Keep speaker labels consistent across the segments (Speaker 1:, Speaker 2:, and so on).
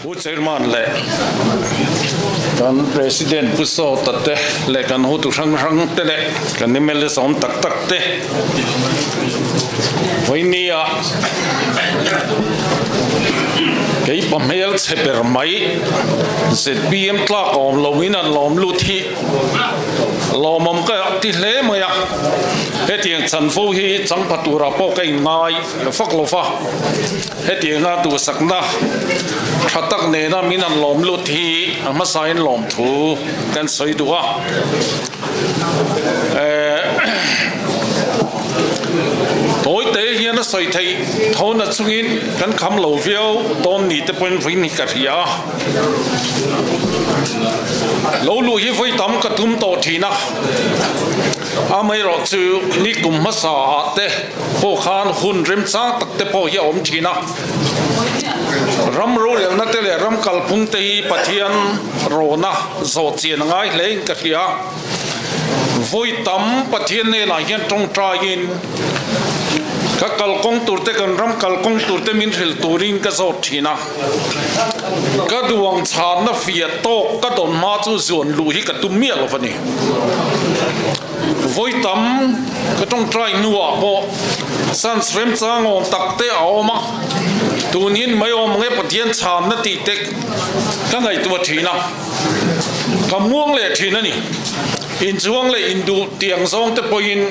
Speaker 1: Pu Chairman leh kan President Pu Sawta te leh kan hotu hrang hrang te leh kan mla sawm tak tak te vawinia kei pa hmel chhe ber mai zpm tlak awm loin an lawm lut hi lawmawm ka ti hle mai a, hetiang chanvo hi changpha turah pawh ka inngai vak lo va. Hetianga duhsakna tha tak nena min an lawm lut hi a hmasain lawmthu kan sawi duh a. Tawite hian a sawi theih tho na chungin kan kham lo viau dawn ni te pawhin vawiin hi ka hria a. Lo luh hi vawi tam ka tum tawh thin a. Amaherawhchu ni kum hmasa ah te pawh khan hun remchang tak te pawh hi a awm thin a. Ram rorelna te leh ram kalphung te hi Pathian rawna zawh chian a ngai hle in ka hria. Vawi tam Pathian hnenah hian tawngtaiin ka kalkawng tur te kan ram kalkawng tur te min hrilh turin ka zawt thin a. Ka duang chhanna fiah tawk ka dawn hma chu zuan luh hi ka tum miah lo a ni. Vawi tam ka tawngtai hnuah pawh chance remchang awm tak te a awm a, tun hin mai awm nge Pathian chhanna tih te ka ngaihtuah thin a, ka muang leh thin a ni. Inchuang leh induh tiang zawng te pawhin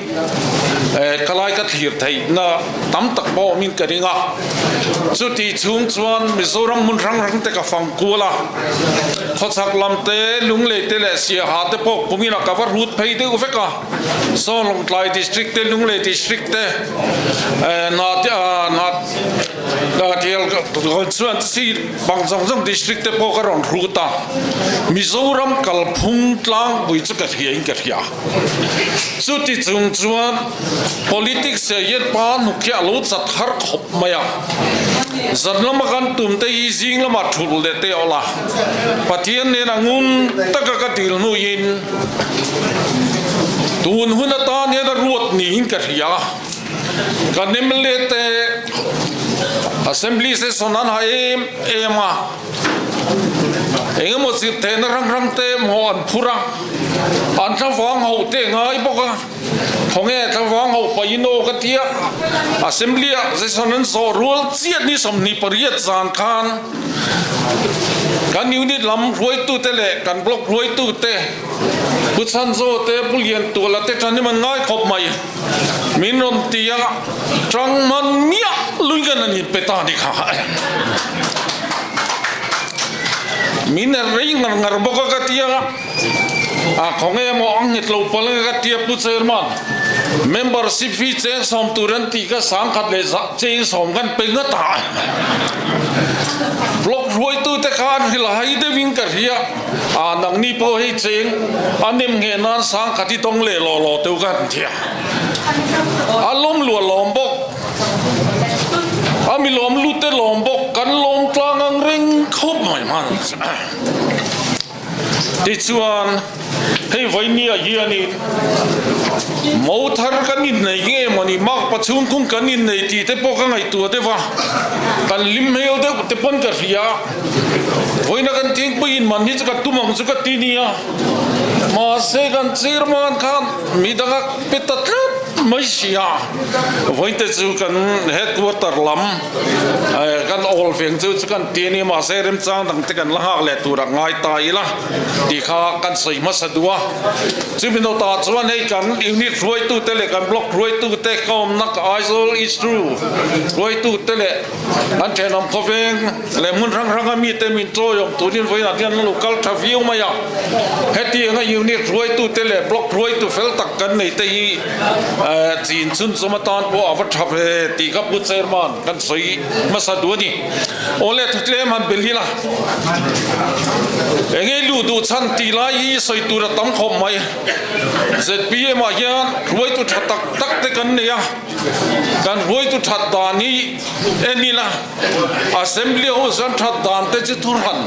Speaker 1: ka lai ka thlir theihna tam tak pawh awmin ka ring a. Chuti chhung chuan Mizoram hmun hrang hrang te ka fang kual a, khawchhak lam te, Lunglei te leh Siaha te pawh kumin a ka va hrut phei deuh vek a. Saw Lawngtlai District te, Lunglei District te, hna te hna chuan chi bang zawng zawng District te pawh ka rawn hrut a. Mizoram kalphung tlangpui chu ka hria in ka hria. Chuti chung chuan politics ah hian pa hnuk hi a lo chat har khawp mai a. Zan lama kan tum te hi zing lamah thulh leh te awla Pathian nena ngun taka ka dil hnuin tun hun atan hian a ruat niin ka hria. Kan mla te Assembly session an ha em em a. Engemaw zirtheihna hrang hrang te hmuh an phur a, an thlavang hauh te ngai bawk a, khawnge thlavang hauh pahin aw ka tia, Assembly ah session an zawh rual chiah ni 28 zan khan kan unit lam hruaitute leh kan block hruaitute Pu Chhanzo te Pu Liantuala te thanim an ngai khawp mai. Min rawn ti a, tang man miah lui kan an inpe ta ni kha. Min er rei ngar ngar bawk a ka ti a, a khawnge emaw a nghet lo palh ang ka ti a Pu Chairman, membership fee cheng sawm tur an tih kha 10,000 leh cheng sawm kan pe ngat a. Block hruaitute kha an hrilh hai deuhin ka hria. A nangni pawh hei cheng a nem ngheh nan 10,000 i dawng leh lawh lawh teuh ka han ti a. A lawm luah lawm bawk. A mi lawm lut te lawm bawk. Kan lawm tlang ang reng khawp mai hman. Tichuan hei vawinia hianin mo thar kan innei nge mawni mak pachhungkhung kan innei tih te pawh ka ngaihtuah deuh a. Kan hlim hmel deuh te pawn ka hria. Vawiina kan thingpui in man hi chu ka tum ang chu ka ti nia. Mahse kan chairman khan mi danga pe ta tlat mai si a. Vawiin te chu kan headquarter lam kan awl veng chu chu kan ti a nia mahse remchang dang te kan la nghak leh tur a ngai ta ila tih kha kan sawi hmasa duh a. Chumi nawtah chuan hei kan unit hruaitute leh kan block hruaitute ka awmna Aizawl East Ru hruaitute leh An thenawm khawveng leh hmun hrang hranga mite min chawiawm turin vawiinah hian an lo kal tha viau mai a. Hetianga unit hruaitute leh block hruaitu fel tak kan nei te hi chin chhunzawm atan pawh a va tha ve tih kha Pu Chairman kan sawi hmasa duh a ni. Awle thutlem han belh ila enge luh duh chhan tih lai hi sawi tur a tam khawp mai. Zpm ah hian hruaitu tha tak tak te kan nei a. Kan hruaitu that dan hi en ila, Assembly ho chuan that dan te chu thurhan,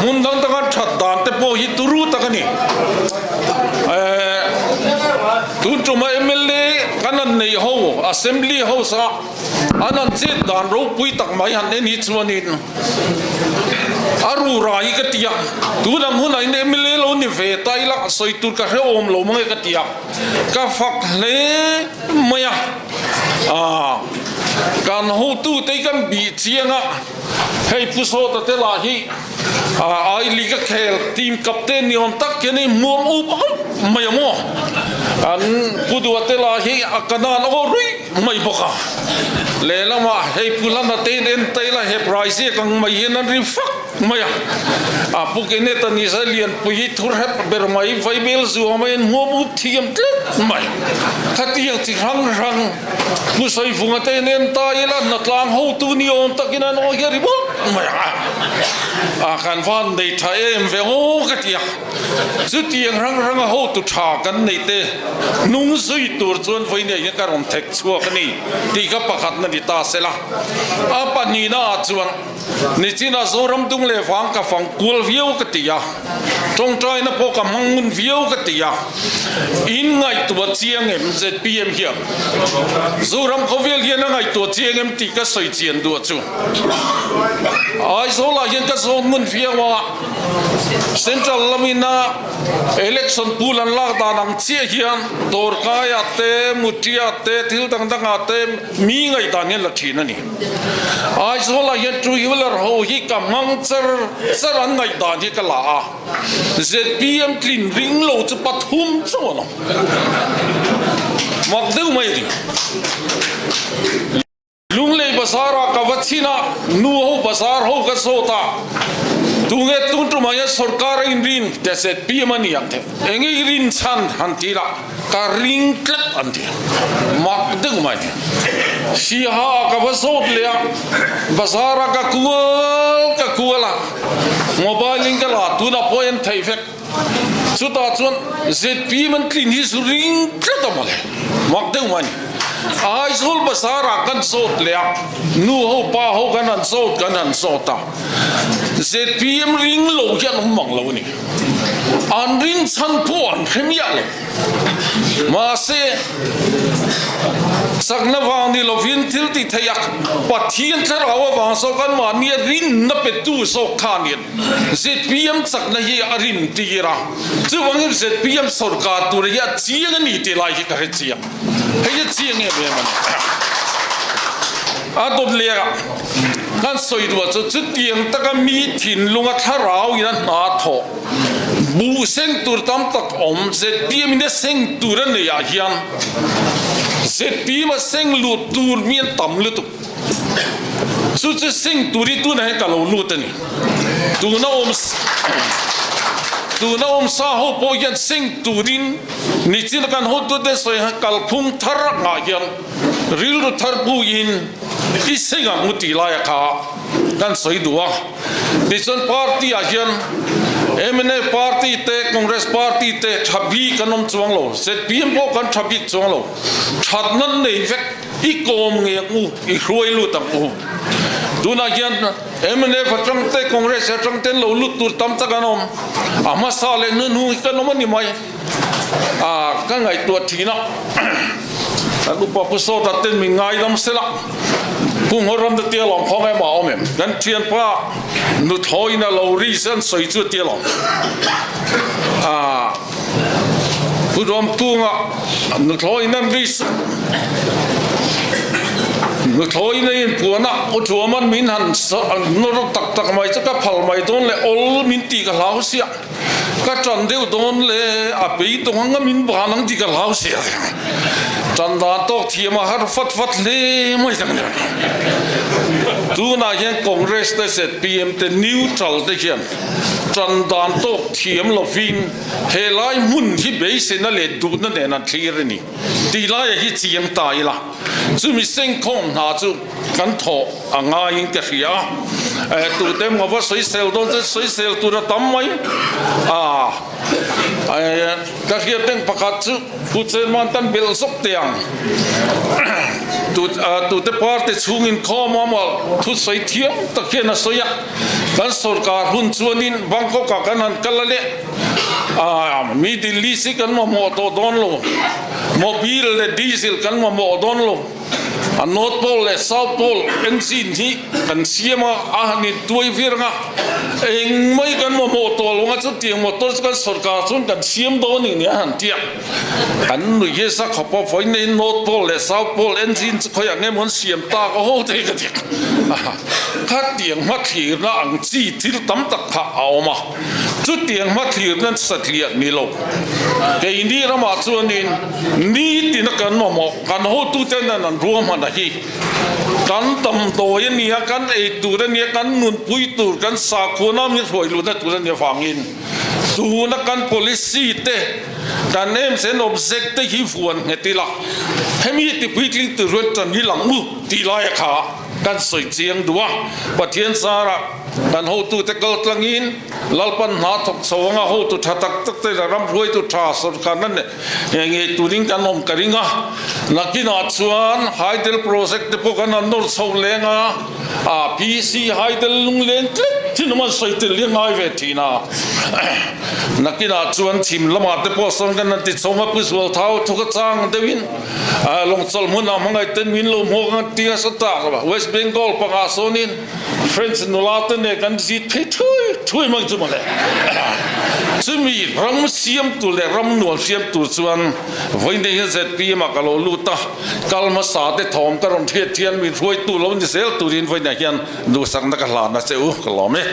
Speaker 1: hmun dang danga that dan te pawh hi turu tak a ni. Tun tuma mla kan han neih ho, Assembly House a an han chet dan ropui tak mai han en hi chuanin. A ru rai ka ti a, tun ang hunah in mla lo ni ve ta ila sawi tur ka hrehawm lo mang e ka ti a, ka fak hle mai a. Aaa kan hotu te hi kan bih chiang a, hei Pu Sawta te lah hi aa I League a khel team captain ni awm tak hian in hmuam up up mai a maw? An Pu Duha te lah hi a kanan aw ruih mai bawk a, lehlamah hei Pu Hlana te in en ta ila he prize ang mai hian an ri fak mai a, a Pu Kenneth a nisa lianpui hi thur hep ber mai vaibel zuang mai an hmuam up thiam tlat mai, khatiang chi hrang hrang Pu Saivunga te in en ta ila hnatlang hotu ni awm takin an aw hi a ri bawk mai a, a kan van nei tha em ve aw ka ti a. Chutiang rang ranga hotu tha kan neih te hnung zui tur chuan vawinia hian ka rawn thek chhuak a ni tih ka pakhatna ni ta se la. A pahnihna ah chuan nichinah Zoram dung leh vang ka fang kual viau ka ti a, tawngtaina pawh ka hmang ngun viau ka ti a, in ngaihtuah chiang em zpm hian Zoram khawvel hian a ngaihtuah chiang em tih ka sawi chian duh chu Aizawl ah hian ka zawn ngun viau a. Central lamina election pool an lak dan ang chiah hian dawrkaiah te, mutiah te, thil dang dangah te mi ngaihdan hian la thin a ni. Aizawlah hian two wheeler ho hi ka hmang char char an ngaihdan hi ka la a, zpm tlin ring lo chu pathum chauh an awm. Mak deuh mai a ni. Lunglei bazar ah ka va chhin a, nu ho bazar ho ka zawt a, tunge tun tumah hian sorkar a inrin te zpm a ni ang te, enge i rin chhan han ti la, ka ring tlat an ti a, mak deuh mai. Siaha ah ka va zawt leh a, bazar ah ka kual ka kual a, mobile in ka la, tunah pawh en theih vek. Chutah chuan zpm an tlin hi zu ring tlat a mawle, mak deuh mai a ni. Aizawl bazar ah kan zawt leh a, nu ho pa ho kan han zawt kan han zawt a, zpm ring lo hi an awm mang lo a ni. An ring chhan pawh an hre miah lo. Mahse, chakna vang ni lovin thil ti theih a, Pathian thlarau avang zawk anmahni a rinna petu zawk kha a ni. Zpm chakna hi a rin tir a, chuvangin zpm sorkar tur hi a chiang a ni tih lai hi ka hre chiang. Hei hi chiang em em a ni. A dawt leh a, kan sawi duh ah chuan chutiang taka mi thinlunga thlarau in a hna thawh buh seng tur tam tak awm zpm in a seng tur a neih ah hian zpm a seng lut tur mi an tam lutuk. Chu chu sing turi tunah hian ka lo lut a ni. Tuna awm tuna awm sa ho pawh hian sing turin nichin kan hotute sawi han kalphung thar angah hian rilru thar puiin i sing ang u tih laia kha kan sawi duh a. Tichuan party ah hian mnf party te Congress party te tha bik an awm chuang lo, zpm pawh kan tha bik chuang lo, thatna nei vek. I kawm nge ang u, i hruai lut ang u. Tunah hian mnf atang te, Congress atang te lo lut tur tam tak an awm. A hmasa leh hnuhnung hi kan awm a ni mai. A ka ngaihtuah thin a, kan upa Pu Sawta ten min ngaidam se la, Pu Ngawram te tia lawm khawng em a awm em? Kan thianpa nuthlawiin a lo ri se an sawi chu a tia lawm. A. Pu Dawmkunga nuthlawiin an ri nuthlawiin a inpuan a, U Thuaman min han nawr tak tak mai chu ka phal mai dawn leh awl min tih ka hlau sia, ka tan deuh dawn leh a beidawng anga min ban ang tih ka hlau sia. Tan dan tawk thiam a har fat fat hle mai tak a ni. Tunah hian Congress te zpm te neutral te hian Tan dan tawk thiam lovin he lai hmun hi beiseina leh duhna nen an thlir a ni tih laia hi chiang ta ila, chumi sengkhawm hna chu kan thawh a ngaiin ka hria a, tute emaw va sawisel dawn chuan sawisel tur a tam mai a, ka hriat reng pakhat chu Pu Chairman tan belh zawk teh ang, tute party chhungin khawm a maw thusawi thiam tak hian a sawi a. Kan sorkar hun chuanin Bangkok ah kan han kal a leh a, mi Delhi si kan mamawh tawh dawn lo, mobile leh diesel kan mamawh dawn lo. A North Pole leh South Pole engine hi kan siam a, a han in tuai vir ang a, eng mai kan mamawh tawh lo ang a, chutiang motor chu kan sorkar chuan kan siam dawn eng nia a han ti a. Kan nui hi sa khawp a, vawiin North Pole leh South Pole engine chu khawiah nge maw an siam tak a haw thei ka ti. Khatiang hmathlirna ang chi thil tam tak kha a awm a, chutiang hmathlirna satliah ni lo. Keini ramah chuanin nitina kan mamawh, kan hotuten an an ruahman a hi. Kan damdawi a nia, kan ei tur a nia, kan nunpui tur, kan sakhuana min hruai luhna tur a nia vangin tuna kan policy te, kan aims and object te hi vuan nghet ila, hemi tipuitling tur hian tan hi lang u tih laia kha. Kan sawi chiang duh a, Pathian zarah kan hotute kal tlangin Lalpan hna thawk chho anga hotu tha tak tak te leh ram hruaitu tha sorkarna ngei ngei turin kan awm ka ring a. Nakinah chuan Hydel project te pawh kan han nawr chho leng a, a PC Hydel lungleng tlat thin awm an sawi tel hi a ngai ve thin a. Nakinah chuan chhim lamah te pawh sawn kan han ti chho anga Pu Zualthau thawk a chang deuhin, Lawngchawlh hmunah hmangaih ten min lo hmuak ang tia sa tak lo. West Bengal pangah sawnin French nula te nen kan zit phei thui thui mai chu mawle. Chumi ram siamtu leh ram nuam siamtu chuan vawiin hian zpm ah ka lo lut a, kal hmasa te thawm ka rawn hriat hian min hruaitu lo ni zel turin vawiinah hian duhsakna ka hlan a che u ka lawm e.